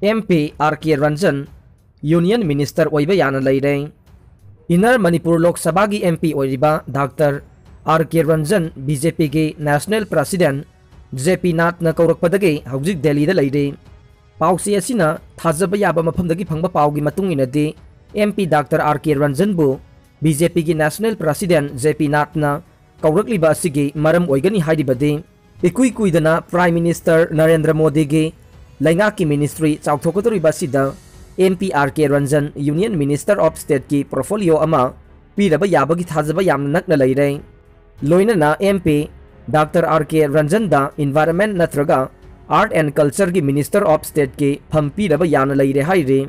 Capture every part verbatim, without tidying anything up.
M P R ꯀꯦ Ranjan union minister ꯑꯣꯏꯕ ꯌꯥꯅ ꯂꯩꯔꯦ꯫ ꯏꯟꯅꯔ ꯃꯅꯤꯄꯨꯔ ꯂꯣꯛ ꯁꯚꯥꯒꯤ ꯑꯦꯝ ꯄꯤ ꯑꯣꯏꯔꯤꯕ ꯗꯥꯛꯇꯔ ꯑꯥꯔ ꯀꯦ ꯔꯟꯖꯟ ꯕꯤ ꯖꯦ ꯄꯤꯒꯤ ꯅꯦꯁꯅꯦꯜ ꯄ꯭ꯔꯁꯤꯗꯦꯟ ꯖꯦ ꯄꯤ ꯅꯥꯠꯅ ꯀꯧꯔꯛꯄꯗꯒꯤ ꯍꯧꯖꯤꯛ ꯗꯦꯜꯂꯤꯗ ꯂꯩꯔꯤ꯫ ꯄꯥꯎꯆꯦ ꯑꯁꯤꯅ ꯊꯥꯖꯕ ꯌꯥꯕ ꯃꯐꯝꯗꯒꯤ ꯐꯪꯕ ꯄꯥꯎꯒꯤ ꯃꯇꯨꯡ ꯏꯟꯅꯗꯤ, ꯑꯦꯝ ꯄꯤ ꯗꯥꯛꯇꯔ ꯑꯥꯔ ꯀꯦ ꯔꯟꯖꯟꯕꯨ ꯕꯤ ꯖꯦ ꯄꯤꯒꯤ ꯅꯦꯁꯅꯦꯜ ꯄ꯭ꯔꯁꯤꯗꯦꯟ ꯖꯦ ꯄꯤ ꯅꯥꯠꯅ ꯀꯧꯔꯛꯂꯤꯕ ꯑꯁꯤꯒꯤ ꯃꯔꯝ ꯑꯣꯏꯒꯅꯤ ꯍꯥꯏꯔꯤꯕꯗꯤ, ꯏꯀꯨꯏ ꯀꯨꯏꯗꯅ ꯄ꯭ꯔꯥꯏꯝ ꯃꯤꯅꯤꯁꯇꯔ ꯅꯔꯦꯟꯗ꯭ꯔ ꯃꯣꯗꯤꯒꯤ ꯂꯩꯉꯥꯛꯀꯤ ꯃꯤꯅꯤꯁꯇ꯭ꯔꯤ ꯆꯥꯎꯊꯣꯛꯀꯗꯧꯔꯤꯕ ꯑꯁꯤꯗ M P R K Ranjan union minister of ꯁ꯭ꯇꯦꯠꯀꯤ ꯄꯣꯔꯠꯐꯣꯂꯤꯑꯣ ꯑꯃ ꯄꯤꯔꯕ ꯌꯥꯕꯒꯤ ꯊꯥꯖꯕ ꯌꯥꯝꯅ ꯅꯛꯅ ꯂꯩꯔꯦ꯫ ꯂꯣꯏꯅꯅ M P doctor R K ꯔꯟꯖꯟꯗ environment ꯅꯠꯇ꯭ꯔꯒ ꯑꯥꯔꯠ ꯑꯦꯟ ꯀꯜꯆꯔꯒꯤ ꯃꯤꯅꯤꯁꯇꯔ ꯑꯣꯐ ꯁ꯭ꯇꯦꯠꯀꯤ ꯐꯝ ꯄꯤꯔꯕ ꯌꯥꯅ ꯂꯩꯔꯦ ꯍꯥꯏꯔꯤ꯫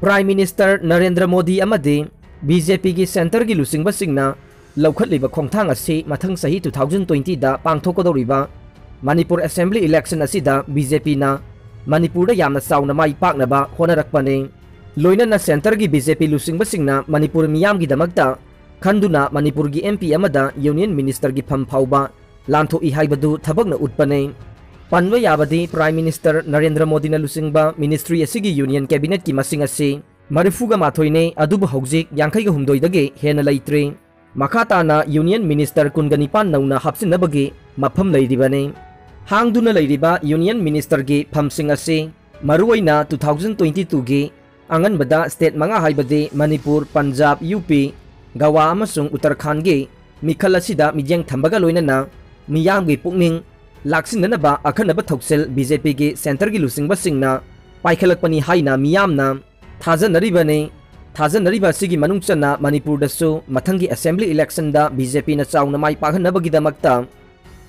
ꯄ꯭ꯔꯥꯏꯝ ꯃꯤꯅꯤꯁꯇꯔ ꯅꯔꯦꯟꯗ꯭ꯔ ꯃꯣꯗꯤ ꯑꯃꯗꯤ ꯕꯤ ꯖꯦ ꯄꯤꯒꯤ ꯁꯦꯟꯇꯔꯒꯤ ꯂꯨꯆꯤꯡꯕꯁꯤꯡꯅ ꯂꯧꯈꯠꯂꯤꯕ ꯈꯣꯡꯊꯥꯡ ꯑꯁꯤ ꯃꯊꯪ ꯆꯍꯤ two thousand twenty ꯗ ꯄꯥꯡꯊꯣꯛꯀꯗꯧꯔꯤꯕ ꯃꯅꯤꯄꯨꯔ ꯑꯦꯁꯦꯝꯕ꯭ꯂꯤ ꯏꯂꯦꯛꯁꯟ ꯑꯁꯤꯗ ꯕꯤ ꯖꯦ ꯄꯤꯅ ꯃꯅꯤꯄꯨꯔꯗ ꯌꯥꯝꯅ ꯆꯥꯎꯅ ꯃꯥꯏ ꯄꯥꯛꯅꯕ ꯍꯣꯠꯅꯔꯛꯄꯅꯤ꯫ ꯂꯣꯏꯅꯅ ꯁꯦꯟꯇꯔꯒꯤ ꯕꯤ ꯖꯦ ꯄꯤ ꯂꯨꯆꯤꯡꯕꯁꯤꯡꯅ ꯃꯅꯤꯄꯨꯔ ꯃꯤꯌꯥꯝꯒꯤꯗꯃꯛꯇ ꯈꯟꯗꯨꯅ ꯃꯅꯤꯄꯨꯔꯒꯤ ꯑꯦꯝ ꯄꯤ ꯑꯃꯗ ꯌꯨꯅꯤꯌꯟ ꯃꯤꯅꯤꯁꯇꯔꯒꯤ ꯐꯝ ꯐꯥꯎꯕ ꯂꯥꯟꯊꯣꯛꯏ ꯍꯥꯏꯕꯗꯨ ꯊꯕꯛꯅ ꯎꯠꯄꯅꯤ꯫ ꯄꯟꯕ ꯌꯥꯕꯗꯤ, ꯄ꯭ꯔꯥꯏꯝ ꯃꯤꯅꯤꯁꯇꯔ ꯅꯔꯦꯟꯗ꯭ꯔ ꯃꯣꯗꯤꯅ ꯂꯨꯆꯤꯡꯕ ꯃꯤꯅꯤꯁꯇ꯭ꯔꯤ ꯑꯁꯤꯒꯤ ꯌꯨꯅꯤꯌꯟ ꯀꯦꯕꯤꯅꯦꯠꯀꯤ ꯃꯁꯤꯡ ꯑꯁꯤ ꯃꯔꯤꯐꯨꯒ ꯃꯥꯊꯣꯏꯅꯤ, ꯑꯗꯨꯕꯨ ꯍꯧꯖꯤꯛ ꯌꯥꯡꯈꯩꯒ ꯍꯨꯝꯗꯣꯏꯗꯒꯤ ꯍꯦꯟꯅ ꯂꯩꯇ꯭ꯔꯤ꯫ ꯃꯈꯥ ꯇꯥꯅ ꯌꯨꯅꯤꯌꯟ ꯃꯤꯅꯤꯁꯇꯔ ꯀꯨꯟꯒ ꯅꯤꯄꯥꯟ ꯅꯧꯅ ꯍꯥꯞꯆꯤꯟꯅꯕꯒꯤ ꯃꯐꯝ ꯂꯩꯔꯤꯕꯅꯤ꯫ ꯍꯥꯡꯗꯨꯅ ꯂꯩꯔꯤꯕ ꯌꯨꯅꯤꯌꯟ ꯃꯤꯅꯤꯁꯇꯔꯒꯤ ꯐꯝꯁꯤꯡ ꯑꯁꯤ ꯃꯔꯨꯑꯣꯏꯅ two thousand twenty two ꯒꯤ ꯑꯉꯟꯕꯗ ꯁ꯭ꯇꯦꯠ ꯃꯉꯥ ꯍꯥꯏꯕꯗꯤ ꯃꯅꯤꯄꯨꯔ, ꯄꯟꯖꯥꯕ, ꯌꯨ ꯄꯤ, ꯒꯋꯥ ꯑꯃꯁꯨꯡ ꯎꯠꯇꯔꯈꯥꯟꯗꯒꯤ ꯃꯤꯈꯜ ꯑꯁꯤꯗ ꯃꯤꯠꯌꯦꯡ ꯊꯝꯕꯒ ꯂꯣꯏꯅꯅ ꯃꯤꯌꯥꯝꯒꯤ ꯄꯨꯛꯅꯤꯡ ꯂꯥꯛꯁꯤꯟꯅꯅꯕ ꯑꯈꯟꯅꯕ ꯊꯧꯁꯤꯜ ꯕꯤ ꯖꯦ ꯄꯤꯒꯤ ꯁꯦꯟꯇꯔꯒꯤ ꯂꯨꯆꯤꯡꯕꯁꯤꯡꯅ ꯄꯥꯏꯈꯠꯂꯛꯄꯅꯤ ꯍꯥꯏꯅ ꯃꯤꯌꯥꯝꯅ ꯊꯥꯖꯅꯔꯤꯕꯅꯤ꯫ ꯊꯥꯖꯅꯔꯤꯕ ꯑꯁꯤꯒꯤ ꯃꯅꯨꯡ ꯆꯟꯅ ꯃꯅꯤꯄꯨꯔꯗꯁꯨ ꯃꯊꯪꯒꯤ ꯑꯦꯁꯦꯝꯕ꯭ꯂꯤ ꯏꯂꯦꯛꯁꯟꯗ ꯕꯤ ꯖꯦ ꯄꯤꯅ ꯆꯥꯎꯅ ꯃꯥꯏ ꯄꯥꯛꯍꯟꯅꯕꯒꯤꯗꯃꯛꯇ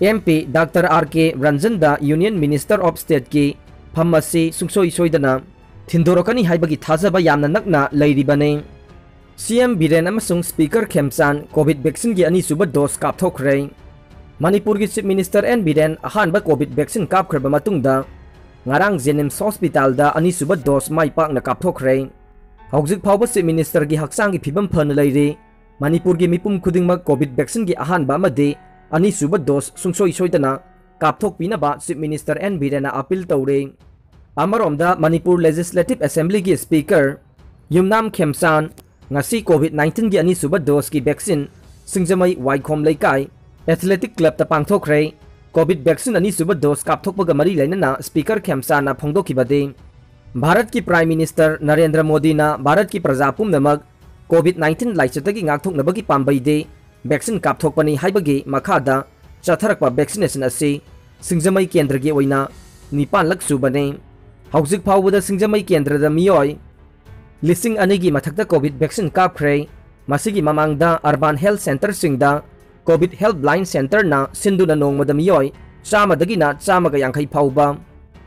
M P doctor R K ꯔꯟꯖꯟꯗ ꯌꯨꯅꯤꯌꯟ ꯃꯤꯅꯤꯁꯇꯔ ꯑꯣꯐ ꯁ꯭ꯇꯦꯠꯀꯤ ꯐꯝ ꯑꯁꯤ ꯁꯨꯡꯁꯣꯏ ꯁꯣꯏꯗꯅ ꯊꯤꯟꯗꯣꯔꯛꯀꯅꯤ ꯍꯥꯏꯕꯒꯤ ꯊꯥꯖꯕ ꯌꯥꯝꯅ ꯅꯛꯅ ꯂꯩꯔꯤꯕꯅꯤ꯫ ꯁꯤ ꯑꯦꯝ ꯕꯤꯔꯦꯟ ꯑꯃꯁꯨꯡ ꯁ꯭ꯄꯤꯀꯔ ꯈꯦꯝꯆꯥꯟ ꯀꯣꯚꯤꯗ ꯚꯦꯛꯁꯤꯟꯒꯤ ꯑꯅꯤꯁꯨꯕ ꯗꯣꯁ ꯀꯥꯞꯊꯣꯛꯈ꯭ꯔꯦ꯫ ꯃꯅꯤꯄꯨꯔꯒꯤ ꯆꯤꯐ ꯃꯤꯅꯤꯁꯇꯔ ꯑꯦꯟ ꯕꯤꯔꯦꯟ ꯑꯍꯥꯟꯕ ꯀꯣꯚꯤꯗ ꯚꯦꯛꯁꯤꯟ ꯀꯥꯞꯈ꯭ꯔꯕ ꯃꯇꯨꯡꯗ ꯉꯔꯥꯡ ꯖꯦꯅꯤꯝꯁ ꯍꯣꯁꯄꯤꯇꯥꯜꯗ ꯑꯅꯤꯁꯨꯕ ꯗꯣꯁ ꯃꯥꯏ ꯄꯥꯛꯅ ꯀꯥꯞꯊꯣꯛꯈ꯭ꯔꯦ꯫ ꯍꯧꯖꯤꯛ ꯐꯥꯎꯕ ꯆꯤꯐ ꯃꯤꯅꯤꯁꯇꯔꯒꯤ ꯍꯛꯆꯥꯡꯒꯤ ꯐꯤꯕꯝ ꯐꯅ ꯂꯩꯔꯤ꯫ ꯃꯅꯤꯄꯨꯔꯒꯤ ꯃꯤꯄꯨꯝ ꯈꯨꯗꯤꯡꯃꯛ ꯀꯣꯚꯤꯗ ꯚꯦꯛꯁꯤꯟꯒꯤ ꯑꯍꯥꯟꯕ ꯑꯃꯗꯤ ꯑꯅꯤꯁꯨꯕ ꯗꯣꯁ ꯁꯨꯡꯁꯣꯏ ꯁꯣꯏꯗꯅ ꯀꯥꯞꯊꯣꯛꯄꯤꯅꯕ ꯆꯤꯐ ꯃꯤꯅꯤꯁꯇꯔ ꯑꯦꯟ ꯕꯤꯔꯦꯟꯅ ꯑꯥꯄꯤꯜ ꯇꯧꯔꯤ꯫ ꯑꯃꯔꯣꯝꯗ, ꯃꯅꯤꯄꯨꯔ Legislative Assemblyꯒꯤ Speaker ꯌꯨꯝꯅꯥꯝ ꯈꯦꯝꯆꯥꯟ ꯉꯁꯤ COVID nineteen ꯒꯤ ꯑꯅꯤꯁꯨꯕ doseꯀꯤ vaccine ꯁꯤꯡꯖꯃꯩ ꯋꯥꯏꯈꯣꯝ ꯂꯩꯀꯥꯏ Athletic Clubꯇ ꯄꯥꯡꯊꯣꯛꯈ꯭ꯔꯦ꯫ COVID vaccine ꯑꯅꯤꯁꯨꯕ dose ꯀꯥꯞꯊꯣꯛꯄꯒ ꯃꯔꯤ ꯂꯩꯅꯅ Speaker ꯈꯦꯝꯆꯥꯟꯅ ꯐꯣꯡꯗꯣꯛꯈꯤꯕꯗꯤ, ꯚꯥꯔꯠꯀꯤ Prime Minister ꯅꯔꯦꯟꯗ꯭ꯔ ꯃꯣꯗꯤꯅ ꯚꯥꯔꯠꯀꯤ ꯄ꯭ꯔꯖꯥ ꯄꯨꯝꯅꯃꯛ COVID nineteen ꯂꯥꯏꯆꯠꯇꯒꯤ ꯉꯥꯛꯊꯣꯛꯅꯕꯒꯤ ꯄꯥꯝꯕꯩꯗꯤ vaccine ꯀꯥꯞꯊꯣꯛꯄꯅꯤ ꯍꯥꯏꯕꯒꯤ ꯃꯈꯥꯗ ꯆꯠꯊꯔꯛꯄ vaccination ꯑꯁꯤ ꯁꯤꯡꯖꯃꯩ ꯀꯦꯟꯗ꯭ꯔꯒꯤ ꯑꯣꯏꯅ ꯅꯤꯄꯥꯟꯂꯛ ꯁꯨꯕꯅꯤ꯫ ꯍꯧꯖꯤꯛ ꯐꯥꯎꯕꯗ ꯁꯤꯡꯖꯃꯩ ꯀꯦꯟꯗ꯭ꯔꯗ ꯃꯤꯑꯣꯏ ꯂꯤꯁꯤꯡ ꯑꯅꯤꯒꯤ ꯃꯊꯛꯇ COVID vaccine ꯀꯥꯞꯈ꯭ꯔꯦ꯫ ꯃꯁꯤꯒꯤ ꯃꯃꯥꯡꯗ urban health centreꯁꯤꯡꯗ COVID Helpline Centreꯅ ꯁꯤꯟꯗꯨꯅ ꯅꯣꯡꯃꯗ ꯃꯤꯑꯣꯏ ꯆꯥꯝꯃꯗꯒꯤꯅ ꯆꯥꯝꯃꯒ ꯌꯥꯡꯈꯩ ꯐꯥꯎꯕ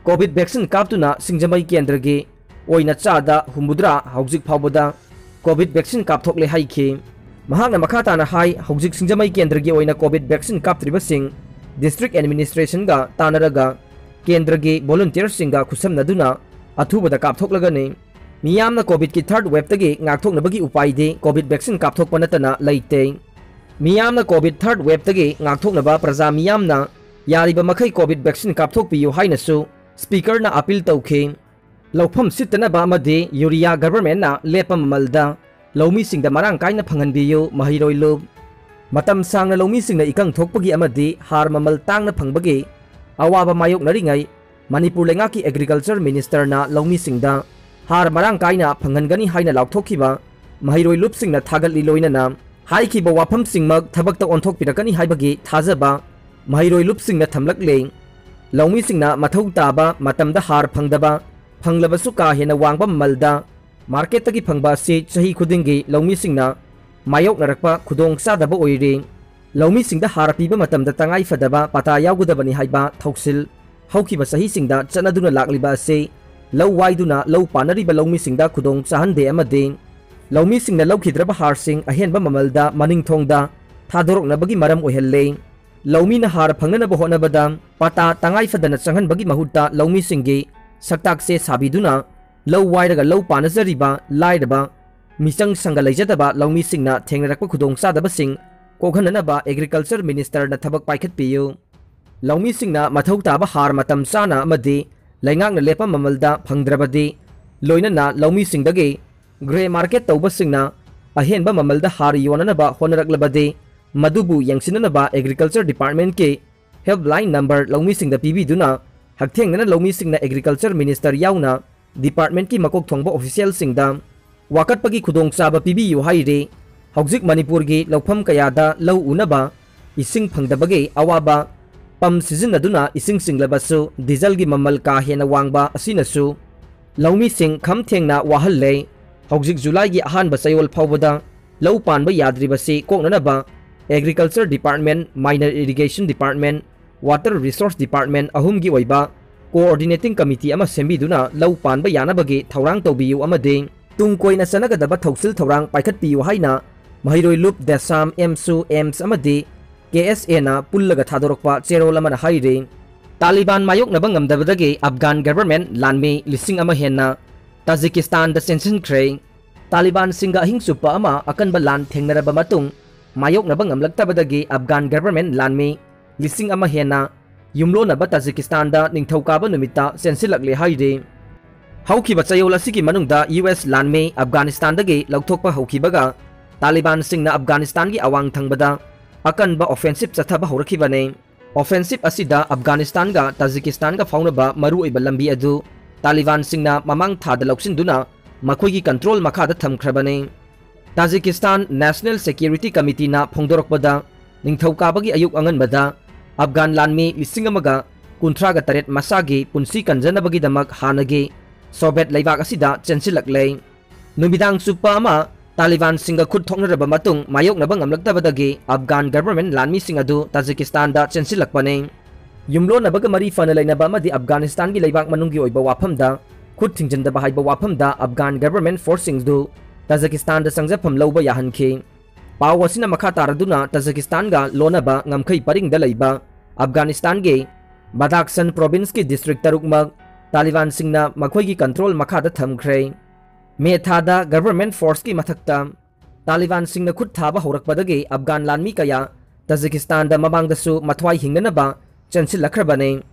COVID vaccine ꯀꯥꯞꯇꯨꯅ ꯁꯤꯡꯖꯃꯩ ꯀꯦꯟꯗ꯭ꯔꯒꯤ ꯑꯣꯏꯅ ꯆꯥꯗ ꯍꯨꯝꯐꯨꯇꯔꯥ ꯍꯧꯖꯤꯛ ꯐꯥꯎꯕꯗ COVID vaccine ꯀꯥꯞꯊꯣꯛꯂꯦ ꯍꯥꯏꯈꯤ꯫ ꯃꯍꯥꯛꯅ ꯃꯈꯥ ꯇꯥꯅ ꯍꯥꯏ, ꯍꯧꯖꯤꯛ ꯁꯤꯡꯖꯃꯩ ꯀꯦꯟꯗ꯭ꯔꯒꯤ ꯑꯣꯏꯅ COVID vaccine ꯀꯥꯞꯇ꯭ꯔꯤꯕꯁꯤꯡ district administrationꯒ ꯇꯥꯟꯅꯔꯒ ꯀꯦꯟꯗ꯭ꯔꯒꯤ volunteerꯁꯤꯡꯒ ꯈꯨꯠꯁꯝꯅꯗꯨꯅ ꯑꯊꯨꯕꯗ ꯀꯥꯞꯊꯣꯛꯂꯒꯅꯤ꯫ ꯃꯤꯌꯥꯝꯅ COVIDꯀꯤ third waveꯇꯒꯤ ꯉꯥꯛꯊꯣꯛꯅꯕꯒꯤ ꯎꯄꯥꯏꯗꯤ COVID vaccine ꯀꯥꯞꯊꯣꯛꯄ ꯅꯠꯇꯅ ꯂꯩꯇꯦ꯫ ꯃꯤꯌꯥꯝꯅ COVID third waveꯇꯒꯤ ꯉꯥꯛꯊꯣꯛꯅꯕ ꯄ꯭ꯔꯖꯥ ꯃꯤꯌꯥꯝꯅ ꯌꯥꯔꯤꯕ ꯃꯈꯩ COVID vaccine ꯀꯥꯞꯊꯣꯛꯄꯤꯌꯨ ꯍꯥꯏꯅꯁꯨ Speakerꯅ appeal ꯇꯧꯈꯤ꯫ ꯂꯧꯐꯝ ꯁꯤꯠꯇꯅꯕ ꯑꯃꯗꯤ urea governmentꯅ ꯂꯦꯞꯄ ꯃꯃꯜꯗ ꯂꯧꯃꯤꯁꯤꯡꯗ ꯃꯔꯥꯡ ꯀꯥꯏꯅ ꯐꯪꯍꯟꯕꯤꯌꯨ, ꯃꯍꯩꯔꯣꯏ ꯂꯨꯞ꯫ ꯃꯇꯝ ꯁꯥꯡꯅ ꯂꯧꯃꯤꯁꯤꯡꯅ ꯏꯀꯪ ꯊꯣꯛꯄꯒꯤ ꯑꯃꯗꯤ ꯍꯥꯔ ꯃꯃꯜ ꯇꯥꯡꯅ ꯐꯪꯕꯒꯤ ꯑꯋꯥꯕ ꯃꯥꯌꯣꯛꯅꯔꯤꯉꯩ, ꯃꯅꯤꯄꯨꯔ ꯂꯩꯉꯥꯛꯀꯤ Agriculture Ministerꯅ ꯂꯧꯃꯤꯁꯤꯡꯗ ꯍꯥꯔ ꯃꯔꯥꯡ ꯀꯥꯏꯅ ꯐꯪꯍꯟꯒꯅꯤ ꯍꯥꯏꯅ ꯂꯥꯎꯊꯣꯛꯈꯤꯕ ꯃꯍꯩꯔꯣꯏ ꯂꯨꯞꯁꯤꯡꯅ ꯊꯥꯒꯠꯂꯤ꯫ ꯂꯣꯏꯅꯅ ꯍꯥꯏꯈꯤꯕ ꯋꯥꯐꯝꯁꯤꯡꯃꯛ ꯊꯕꯛꯇ ꯑꯣꯟꯊꯣꯛꯄꯤꯔꯛꯀꯅꯤ ꯍꯥꯏꯕꯒꯤ ꯊꯥꯖꯕ ꯃꯍꯩꯔꯣꯏ ꯂꯨꯞꯁꯤꯡꯅ ꯊꯝꯂꯛꯂꯦ꯫ ꯂꯧꯃꯤꯁꯤꯡꯅ ꯃꯊꯧ ꯇꯥꯕ ꯃꯇꯝꯗ ꯍꯥꯔ ꯐꯪꯗꯕ, ꯐꯪꯂꯕꯁꯨ ꯀꯥ ꯍꯦꯟꯅ ꯋꯥꯡꯕ ꯃꯃꯜꯗ marketꯇꯒꯤ ꯐꯪꯕ ꯑꯁꯤ ꯆꯍꯤ ꯈꯨꯗꯤꯡꯒꯤ ꯂꯧꯃꯤꯁꯤꯡꯅ ꯃꯥꯌꯣꯛꯅꯔꯛꯄ ꯈꯨꯗꯣꯡ ꯆꯥꯗꯕ ꯑꯣꯏꯔꯤ꯫ ꯂꯧꯃꯤꯁꯤꯡꯗ ꯍꯥꯔ ꯄꯤꯕ ꯃꯇꯝꯗ ꯇꯉꯥꯏ ꯐꯗꯕ ꯄꯇꯥ ꯌꯥꯎꯒꯗꯕꯅꯤ ꯍꯥꯏꯕ ꯊꯧꯁꯤꯜ ꯍꯧꯈꯤꯕ ꯆꯍꯤꯁꯤꯡꯗ ꯆꯠꯅꯗꯨꯅ ꯂꯥꯛꯂꯤꯕ ꯑꯁꯤ ꯂꯧ ꯋꯥꯏꯗꯨꯅ ꯂꯧ ꯄꯥꯟꯅꯔꯤꯕ ꯂꯧꯃꯤꯁꯤꯡꯗ ꯈꯨꯗꯣꯡ ꯆꯥꯍꯟꯗꯦ ꯑꯃꯗꯤ ꯂꯧꯃꯤꯁꯤꯡꯅ ꯂꯧꯈꯤꯗ꯭ꯔꯕ ꯍꯥꯔꯁꯤꯡ ꯑꯍꯦꯟꯕ ꯃꯃꯜꯗ ꯃꯅꯤꯡꯊꯣꯡꯗ ꯊꯥꯗꯣꯔꯛꯅꯕꯒꯤ ꯃꯔꯝ ꯑꯣꯏꯍꯜꯂꯦ꯫ ꯂꯧꯃꯤꯅ ꯍꯥꯔ ꯐꯪꯅꯅꯕ ꯍꯣꯠꯅꯕꯗ ꯄꯇꯥ ꯇꯉꯥꯏ ꯐꯗꯅ ꯆꯪꯍꯟꯕꯒꯤ ꯃꯍꯨꯠꯇ ꯂꯧꯃꯤꯁꯤꯡꯒꯤ ꯁꯛꯇꯥꯛꯁꯦ ꯁꯥꯕꯤꯗꯨꯅ ꯂꯧ ꯋꯥꯏꯔꯒ ꯂꯧ ꯄꯥꯟꯅꯖꯔꯤꯕ ꯂꯥꯏꯔꯕ ꯃꯤꯆꯪ ꯁꯪꯒ ꯂꯩꯖꯗꯕ ꯂꯧꯃꯤꯁꯤꯡꯅ ꯊꯦꯡꯅꯔꯛꯄ ꯈꯨꯗꯣꯡꯆꯥꯗꯕꯁꯤꯡ ꯀꯣꯛꯍꯟꯅꯅꯕ Agriculture Ministerꯅ ꯊꯕꯛ ꯄꯥꯏꯈꯠꯄꯤꯌꯨ꯫ ꯂꯧꯃꯤꯁꯤꯡꯅ ꯃꯊꯧ ꯇꯥꯕ ꯍꯥꯔ ꯃꯇꯝ ꯆꯥꯅ ꯑꯃꯗꯤ ꯂꯩꯉꯥꯛꯅ ꯂꯦꯞꯄ ꯃꯃꯜꯗ ꯐꯪꯗ꯭ꯔꯕꯗꯤ, ꯂꯣꯏꯅꯅ ꯂꯧꯃꯤꯁꯤꯡꯗꯒꯤ grey market ꯇꯧꯕꯁꯤꯡꯅ ꯑꯍꯦꯟꯕ ꯃꯃꯜꯗ ꯍꯥꯔ ꯌꯣꯟꯅꯅꯕ ꯍꯣꯠꯅꯔꯛꯂꯕꯗꯤ, ꯃꯗꯨꯕꯨ ꯌꯦꯡꯁꯤꯟꯅꯅꯕ Agriculture Department ꯀꯤ helpline number ꯂꯧꯃꯤꯁꯤꯡꯗ ꯄꯤꯕꯤꯗꯨꯅ, ꯍꯛꯊꯦꯡꯅꯅ ꯂꯧꯃꯤꯁꯤꯡꯅ Agriculture Minister ꯌꯥꯎꯅ department ꯀꯤ ꯃꯀꯣꯛ ꯊꯣꯡꯕ official ꯁꯤꯡꯗ ꯋꯥꯀꯠꯄꯒꯤ ꯈꯨꯗꯣꯡꯆꯥꯕ ꯄꯤꯕꯤꯌꯨ ꯍꯥꯏꯔꯤ꯫ ꯍꯧꯖꯤꯛ ꯃꯅꯤꯄꯨꯔꯒꯤ ꯂꯧꯐꯝ ꯀꯌꯥꯗ ꯂꯧ ꯎꯅꯕ ꯏꯁꯤꯡ ꯐꯪꯗꯕꯒꯤ ꯑꯋꯥꯕ, pump ꯁꯤꯖꯤꯟꯅꯗꯨꯅ ꯏꯁꯤꯡ ꯆꯤꯡꯂꯕꯁꯨ diesel ꯒꯤ ꯃꯃꯜ ꯀꯥ ꯍꯦꯟꯅ ꯋꯥꯡꯕ ꯑꯁꯤꯅꯁꯨ ꯂꯧꯃꯤꯁꯤꯡ ꯈꯝ ꯊꯦꯡꯅ ꯋꯥꯍꯜꯂꯦ꯫ ꯍꯧꯖꯤꯛ July ꯒꯤ ꯑꯍꯥꯟꯕ ꯆꯌꯣꯜ ꯐꯥꯎꯕꯗ ꯂꯧ ꯄꯥꯟꯕ ꯌꯥꯗ꯭ꯔꯤꯕꯁꯤ ꯀꯣꯛꯅꯅꯕ Agriculture Department, Minor Irrigation Department, Water Resource Department ꯑꯍꯨꯝꯒꯤ ꯑꯣꯏꯕ coordinating committee ꯑꯃ ꯁꯦꯝꯕꯤꯗꯨꯅ ꯂꯧ ꯄꯥꯟꯕ ꯌꯥꯅꯕꯒꯤ ꯊꯧꯔꯥꯡ ꯇꯧꯕꯤꯌꯨ ꯑꯃꯗꯤ ꯇꯨꯡ ꯀꯣꯏꯅ ꯆꯠꯅꯒꯗꯕ ꯊꯧꯁꯤꯜ ꯊꯧꯔꯥꯡ ꯄꯥꯏꯈꯠꯄꯤꯌꯨ ꯍꯥꯏꯅ ꯃꯍꯩꯔꯣꯏ ꯂꯨꯞ ꯗꯦꯁꯥꯝ, ꯑꯦꯝꯁꯨ, ꯑꯦꯝꯁ ꯑꯃꯗꯤ ꯀꯦ ꯑꯦꯁ ꯑꯦꯅ ꯄꯨꯜꯂꯒ ꯊꯥꯗꯣꯔꯛꯄ ꯆꯦꯔꯣꯜ ꯑꯃꯅ ꯍꯥꯏꯔꯤ꯫ ꯇꯥꯂꯤꯕꯥꯟ ꯃꯥꯌꯣꯛꯅꯕ ꯉꯝꯗꯕꯗꯒꯤ ꯑꯐꯒꯥꯟ government ꯂꯥꯟꯃꯤ ꯂꯤꯁꯤꯡ ꯑꯃ ꯍꯦꯟꯅ ꯇꯥꯖꯤꯀꯤꯁꯇꯥꯟꯗ ꯆꯦꯟꯁꯤꯟꯈ꯭ꯔꯦ꯫ ꯇꯥꯂꯤꯕꯥꯟꯁꯤꯡꯒ ꯑꯍꯤꯡ ꯆꯨꯞꯄ ꯑꯃ ꯑꯀꯟꯕ ꯂꯥꯟ ꯊꯦꯡꯅꯔꯕ ꯃꯇꯨꯡ, ꯃꯥꯌꯣꯛꯅꯕ ꯉꯝꯂꯛꯇꯕꯗꯒꯤ ꯑꯐꯒꯥꯟ government ꯂꯥꯟꯃꯤ ꯂꯤꯁꯤꯡ ꯑꯃ ꯍꯦꯟꯅ ꯌꯨꯝꯂꯣꯟꯅꯕ ꯇꯥꯖꯤꯀꯤꯁꯇꯥꯟꯗ ꯅꯤꯡꯊꯧꯀꯥꯕ ꯅꯨꯃꯤꯠꯇ ꯆꯦꯟꯁꯤꯜꯂꯛꯂꯦ ꯍꯥꯏꯔꯤ꯫ ꯍꯧꯈꯤꯕ ꯆꯌꯣꯜ ꯑꯁꯤꯒꯤ ꯃꯅꯨꯡꯗ ꯌꯨ ꯑꯦꯁ ꯂꯥꯟꯃꯤ ꯑꯐꯒꯥꯅꯤꯁꯇꯥꯟꯗꯒꯤ ꯂꯧꯊꯣꯛꯄ ꯍꯧꯈꯤꯕꯒ ꯇꯥꯂꯤꯕꯥꯟꯁꯤꯡꯅ ꯑꯐꯒꯥꯅꯤꯁꯇꯥꯟꯒꯤ ꯑꯋꯥꯡ ꯊꯪꯕꯗ ꯑꯀꯟꯕ offensive ꯆꯠꯊꯕ ꯍꯧꯔꯛꯈꯤꯕꯅꯤ꯫ Offensive ꯑꯁꯤꯗ ꯑꯐꯒꯥꯅꯤꯁꯇꯥꯟꯒ ꯇꯥꯖꯤꯀꯤꯁꯇꯥꯟꯒ ꯐꯥꯎꯅꯕ ꯃꯔꯨꯑꯣꯏꯕ ꯂꯝꯕꯤ ꯑꯗꯨ ꯇꯥꯂꯤꯕꯥꯟꯁꯤꯡꯅ ꯃꯃꯥꯡ ꯊꯥꯗ ꯂꯧꯁꯤꯟꯗꯨꯅ ꯃꯈꯣꯏꯒꯤ control ꯃꯈꯥꯗ ꯊꯝꯈ꯭ꯔꯕꯅꯤ꯫ ꯇꯥꯖꯤꯀꯤꯁꯇꯥꯟ National Security Committeeꯅ ꯐꯣꯡꯗꯣꯔꯛꯄꯗ, ꯅꯤꯡꯊꯧꯀꯥꯕꯒꯤ ꯑꯌꯨꯛ ꯑꯉꯟꯕꯗ ꯑꯐꯒꯥꯟ ꯂꯥꯟꯃꯤ ꯂꯤꯁꯤꯡ ꯑꯃꯒ ꯀꯨꯟꯊ꯭ꯔꯥꯒ ꯇꯔꯦꯠ ꯃꯁꯥꯒꯤ ꯄꯨꯟꯁꯤ ꯀꯟꯖꯅꯕꯒꯤꯗꯃꯛ ꯍꯥꯟꯅꯒꯤ ꯁꯣꯚꯦꯠ ꯂꯩꯕꯥꯛ ꯑꯁꯤꯗ ꯆꯦꯟꯁꯤꯜꯂꯛꯂꯦ꯫ ꯅꯨꯃꯤꯗꯥꯡ ꯆꯨꯞꯄ ꯑꯃ ꯇꯥꯂꯤꯕꯥꯟꯁꯤꯡꯒ ꯈꯨꯠ ꯊꯣꯛꯅꯔꯕ ꯃꯇꯨꯡ, ꯃꯥꯌꯣꯛꯅꯕ ꯉꯝꯂꯛꯇꯕꯗꯒꯤ ꯑꯐꯒꯥꯟ government ꯂꯥꯟꯃꯤꯁꯤꯡ ꯑꯗꯨ ꯇꯥꯖꯤꯀꯤꯁꯇꯥꯟꯗ ꯆꯦꯟꯁꯤꯜꯂꯛꯄꯅꯤ꯫ ꯌꯨꯝꯂꯣꯟꯅꯕꯒ ꯃꯔꯤ ꯐꯅ ꯂꯩꯅꯕ ꯑꯃꯗꯤ ꯑꯐꯒꯥꯅꯤꯁꯇꯥꯟꯒꯤ ꯂꯩꯕꯥꯛ ꯃꯅꯨꯡꯒꯤ ꯑꯣꯏꯕ ꯋꯥꯐꯝꯗ ꯈꯨꯠ ꯊꯤꯡꯖꯤꯟꯗꯕ ꯍꯥꯏꯕ ꯋꯥꯐꯝꯗ ꯑꯐꯒꯥꯟ government forceꯁꯤꯡꯗꯨ ꯇꯥꯖꯤꯀꯤꯁꯇꯥꯟꯗ ꯆꯪꯖꯐꯝ ꯂꯧꯕ ꯌꯥꯍꯟꯈꯤ꯫ ꯄꯥꯎ ꯑꯁꯤꯅ ꯃꯈꯥ ꯇꯥꯔꯗꯨꯅ ꯇꯥꯖꯤꯀꯤꯁꯇꯥꯟꯒ ꯂꯣꯟꯅꯕ ꯉꯝꯈꯩ ꯄꯔꯤꯡꯗ ꯂꯩꯕ ꯑꯐꯒꯥꯅꯤꯁꯇꯥꯟꯒꯤ ꯕꯗꯥꯛꯁꯟ provinceꯀꯤ district ꯇꯔꯨꯛꯃꯛ ꯇꯥꯂꯤꯕꯥꯟꯁꯤꯡꯅ ꯃꯈꯣꯏꯒꯤ control ꯃꯈꯥꯗ ꯊꯝꯈ꯭ꯔꯦ꯫ ꯃꯦ ꯊꯥꯗ government forceꯀꯤ ꯃꯊꯛꯇ ꯇꯥꯂꯤꯕꯥꯟꯁꯤꯡꯅ ꯈꯨꯠ ꯊꯥꯕ ꯍꯧꯔꯛꯄꯗꯒꯤ ꯑꯐꯒꯥꯟ ꯂꯥꯟꯃꯤ ꯀꯌꯥ ꯇꯥꯖꯤꯀꯤꯁꯇꯥꯟꯗ ꯃꯃꯥꯡꯗꯁꯨ ꯃꯊ꯭ꯋꯥꯏ ꯍꯤꯡꯅꯅꯕ ꯆꯦꯟꯁꯤꯜꯂꯛꯈ꯭ꯔꯕꯅꯤ꯫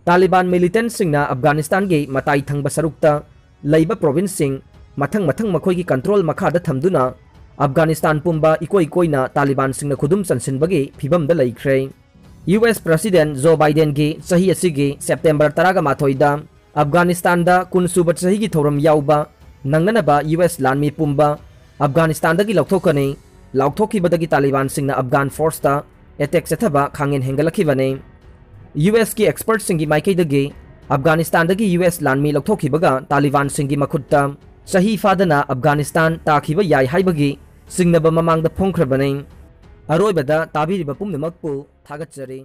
ꯇꯥꯂꯤꯕꯥꯟ ꯃꯤꯂꯤꯇꯦꯟꯠꯁꯤꯡꯅ ꯑꯐꯒꯥꯅꯤꯁꯇꯥꯟꯒꯤ ꯃꯇꯥꯏ ꯊꯪꯕ ꯁꯔꯨꯛꯇ ꯂꯩꯕ ꯄ꯭ꯔꯣꯚꯤꯟꯁꯁꯤꯡ ꯃꯊꯪ ꯃꯊꯪ ꯃꯈꯣꯏꯒꯤ ꯀꯟꯇ꯭ꯔꯣꯜ ꯃꯈꯥꯗ ꯊꯝꯗꯨꯅ ꯑꯐꯒꯥꯅꯤꯁꯇꯥꯟ ꯄꯨꯝꯕ ꯏꯀꯣꯏ ꯀꯣꯏꯅ ꯇꯥꯂꯤꯕꯥꯟꯁꯤꯡꯅ ꯈꯨꯗꯨꯝ ꯆꯟꯁꯤꯟꯕꯒꯤ ꯐꯤꯚꯝꯗ ꯂꯩꯈ꯭ꯔꯦ꯫ ꯌꯨ ꯑꯦꯁ ꯄ꯭ꯔꯁꯤꯗꯦꯟꯠ ꯖꯣ ꯕꯥꯏꯗꯦꯟꯒꯤ ꯆꯍꯤ ꯑꯁꯤꯒꯤ ꯁꯦꯞꯇꯦꯝꯕꯔ ꯇꯔꯥꯃꯥꯊꯣꯏꯗ ꯑꯐꯒꯥꯅꯤꯁꯇꯥꯟꯗ ꯀꯨꯟ ꯁꯨꯕ ꯆꯍꯤꯒꯤ ꯊꯧꯔꯝ ꯌꯥꯎꯕ ꯅꯪꯅꯅꯕ ꯌꯨ ꯑꯦꯁ ꯂꯥꯟꯃꯤ ꯄꯨꯝꯕ ꯑꯐꯒꯥꯅꯤꯁꯇꯥꯟꯗꯒꯤ ꯂꯧꯊꯣꯛꯀꯅꯤ꯫ ꯂꯥꯎꯊꯣꯛꯈꯤꯕꯗꯒꯤ ꯇꯥꯂꯤꯕꯥꯟꯁꯤꯡꯅ ꯑꯐꯒꯥꯟ ꯐꯣꯔꯁꯇ ꯑꯦꯇꯦꯛ ꯆꯠꯊꯕ ꯈꯥꯡꯍꯦꯟ ꯍꯦꯟꯒꯠꯂꯛꯈꯤꯕꯅꯤ꯫ ꯌꯨ ꯑꯦꯁꯀꯤ ꯑꯦꯛꯁꯄꯔꯠꯁꯤꯡꯒꯤ ꯃꯥꯏꯀꯩꯗꯒꯤ ꯑꯐꯒꯥꯅꯤꯁꯇꯥꯟꯗꯒꯤ ꯌꯨ ꯑꯦꯁ ꯂꯥꯟꯃꯤ ꯂꯧꯊꯣꯛꯈꯤꯕꯒ ꯇꯥꯂꯤꯕꯥꯟꯁꯤꯡꯒꯤ ꯃꯈꯨꯠꯇ ꯆꯍꯤ ꯐꯥꯗꯅ ꯑꯐꯒꯥꯅꯤꯁꯇꯥꯟ ꯇꯥꯈꯤꯕ ꯌꯥꯏ ꯍꯥꯏꯕꯒꯤ ꯆꯤꯡꯅꯕ ꯃꯃꯥꯡꯗ ꯐꯣꯡꯈ꯭ꯔꯕꯅꯤ꯫ ꯑꯔꯣꯏꯕꯗ ꯇꯥꯕꯤꯔꯤꯕ ꯄꯨꯝꯅꯃꯛꯄꯨ ꯊꯥꯒꯠꯆꯔꯤ꯫